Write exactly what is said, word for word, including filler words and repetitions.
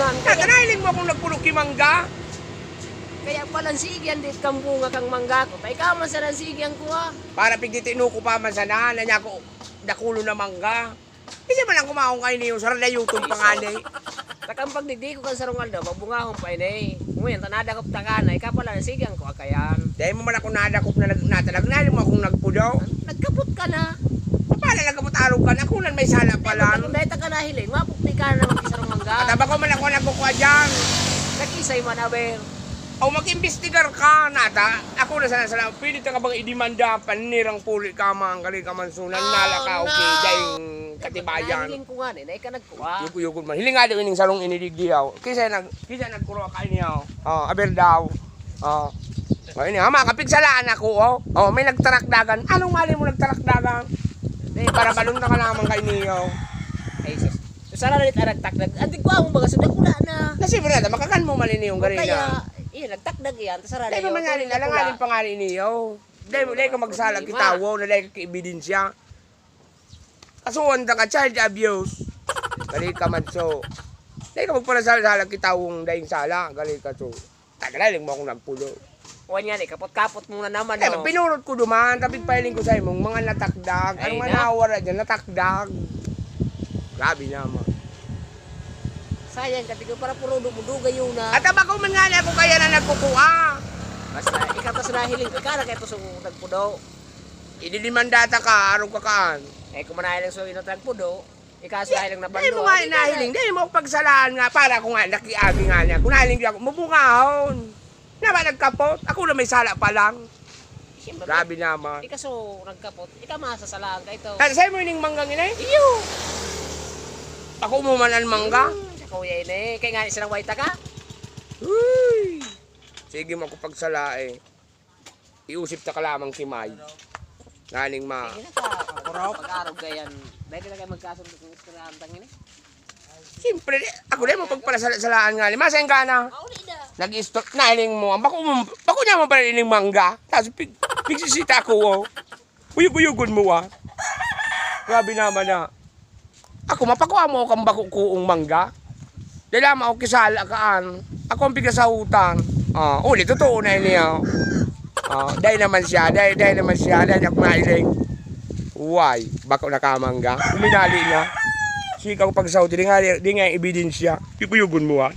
Kaya nahiling mo akong nagpulok ki mangga? Kaya pala sige an dit kang bunga kang mangga ko. Kaya ikaw man sana sige ang kuha. Para pigtitino ko pa man sana, na niya ako, dakulo na mangga. Hindi man lang kumaon kayo niyo, sir, na YouTube pa nga ni. Takang pagdigdi ko kan sarong aldaw, magbungahon pa ini. Ngunyan, ta nadakop ta ka na, ikaw pala, sige ang kuha kayan. Dahil mo man ako nadakop na nag-, natalag, nahiling mo akong nagpudaw. Nagkapot ka na. Pala nagkapot arog ka na, kunan may sala pa lang. Kung dahil ta ka nahiling, mapukti ka na mag-isarong mangga. At bako man ako nagkukuha dyan. Nag-isay man, aber. O mag-imbestigar ka, nata. Ako na sana sala. Pwede ta ka bang idemanda, panirang puli ka, mga galing ka mansunan, nala ka, okay, dahil katibayan. Nahiling ko nga, eh, na ika nagkuha. Yugo-yugo man. Hiling nga daw ining sarong inidigdi, aw. Kisa nag-, kisa nagkuha ka niya, aw. Oh, aber daw. Oh. Oh, ini, ha, makapigsalaan ako, oh. Oh, may nagtarakdagan. Anong mali mo nagtarakdagan? Para balon na ka naman kay niyo. Ay, sus. So, sana nalit ang nagtakdag. Antig ko, ang mga sudak, wala na. Kasi, brad, makakan mo mali niyong O, garina. Kaya, iya, nagtakdag yan. Tas, Dahil sarali, mangyari okay, na lang, wala. Aling pangari niyo. Dahil, dahil ka magsalag Problema. Kitawo, na dahil ka ebidensya. Kasuhan ta ka, child abuse. Gali ka man, so. Dahil ka magparasalag kitawong dahil sala, gali ka, so. Tagalaling mo akong nagpulo. Wan yan eh, kapot-kapot mo na naman, Eh, oh. Pinurot ko duman, tapi pahiling ko sa imong mga natakdag. Ay, Ang na. Manawara dyan, natakdag. Grabe naman. Sayang, kasi ko para puro dumudugay yun na. At abako man nga niya ako kaya na nagkukuha. Basta, ikaw tas nahiling, ikaw na kayo tusong nagpudaw. Ididimanda ta ka, araw ka kaan. Eh, kung manahiling so inot nagpudaw, ikaw sa nahiling na Dahil mo panluwa, nga di ka na. Nahiling, dahil mo ako pagsalaan nga, para ko nga nakiagi nga niya. Kung nahiling di ako, mabungahon. Na ba nagkapot? Ako na may sala pa lang. Siyempre, Grabe naman. Ikaw so nagkapot, ikaw masasalaan ka ito. Kaya sa'yo mo ining manggang inay? Iyo! Ako mo man ang mangga? Hmm, sa kuya ini. Kaya nga, silang waita ka? Uy! Sige mo ako pagsala eh. Iusip ta ka lamang si May. Naning ma- Sige na ka. Pag-arog ka yan. Dahil na kayo magkasundo kung istoryahan tang ini. Siyempre, di, ako na mo pagpalasalaan nga. Lima sa gana. Mauli na. Nag-istor-, nahiling mo. Ang bako mo, bako niya mo pala ining mangga. Tapos pig-, pigsisita ako, oh. Uyog-uyogon mo, ah. Grabe naman na. Ako, mapakuha mo kang bako kuong mangga. Dahil lamang ako kisala kaan. Ako ang pigasahutan. Ah, uli, totoo na ini, oh. Ah, dahil naman siya, dahil, dahil naman siya, dahil ako nailing. Why? Bako na ka mangga. Uminali niya. Sige ako pagsahod, di nga, di nga ebidensya. Uyog-uyogon mo, ah.